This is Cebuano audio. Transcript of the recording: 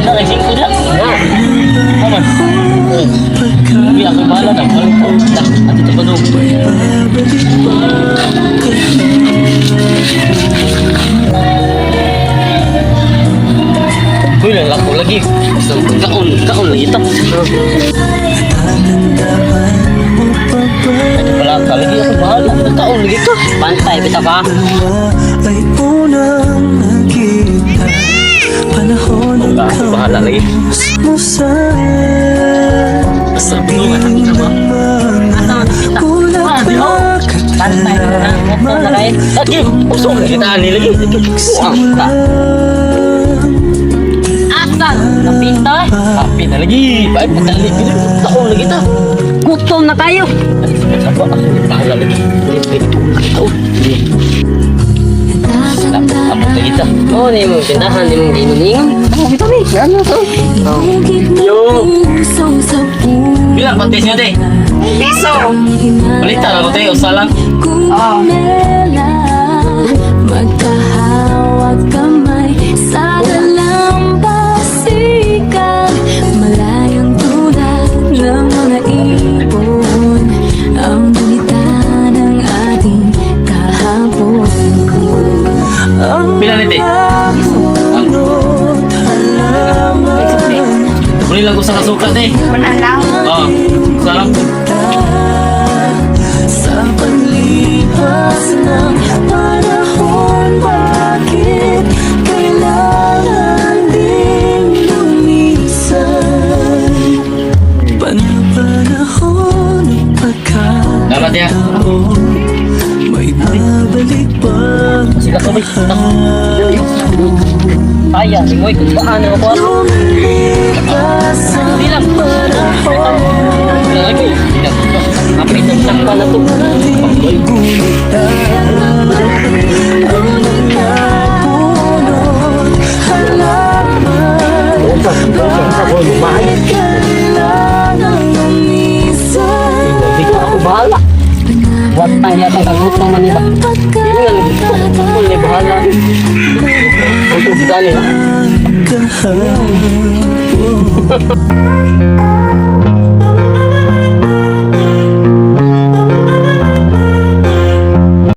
Na kay singko na. Na. Tama. Hindi ako bahala na. At ito pa doon. Uy, lalako lagi. Basta kaon, kaon lagi ta. Ito pala ka lagi ako bahala. Kaon lagi ka. Pantay, bitaw ka. Ay unang nakita. Panahon ang Ako bahala lagi. mo sa Basta binungan ang ina ba? mga bulaklak at Pantay, bitaw na kay. Lagi, usok lagi ta ani lagi. Buang ta. Asa? Napita eh. Happy na lagi. Baik patali gid. Kaon lagi ta. Gutom na kayo. Saba ako bahala lagi. Dito lagi ta. Abot lagi ta. Oo, ni mong tindahan, ni mong ginuningon. Oh, bitaw ni. Ano to? Yo. Bilang patis niyo te? Piso. Balita na ko te, usa lang. Oh. Magkahawak kamay sa dalampasigan, malayang tulad ng mga ibon ang gunita ng ating kahapon. Pila ni te? Punot halaman. Buli lang ko sa kasuka te. Manalaw. Oh, usa lang. Sa paglipas ng panahon, bakit kailangan din lumisan? Panapanahon at Dapat ya. pagkakataon, may babalik bang Sila ko bay. Kaya, singoy, kung paano ako. Lumipas ang Hindi lang. panahon? Bilang lagi. Bilang. Kapit ang sakpa na to. Panggoy. Punot halaman, bakit kailangan lumisan? Hindi ko ako bahala. Wat tayo yata kagutom man iba. Hindi nga lagi. Ako na bahala. Ako dali. Kahapon.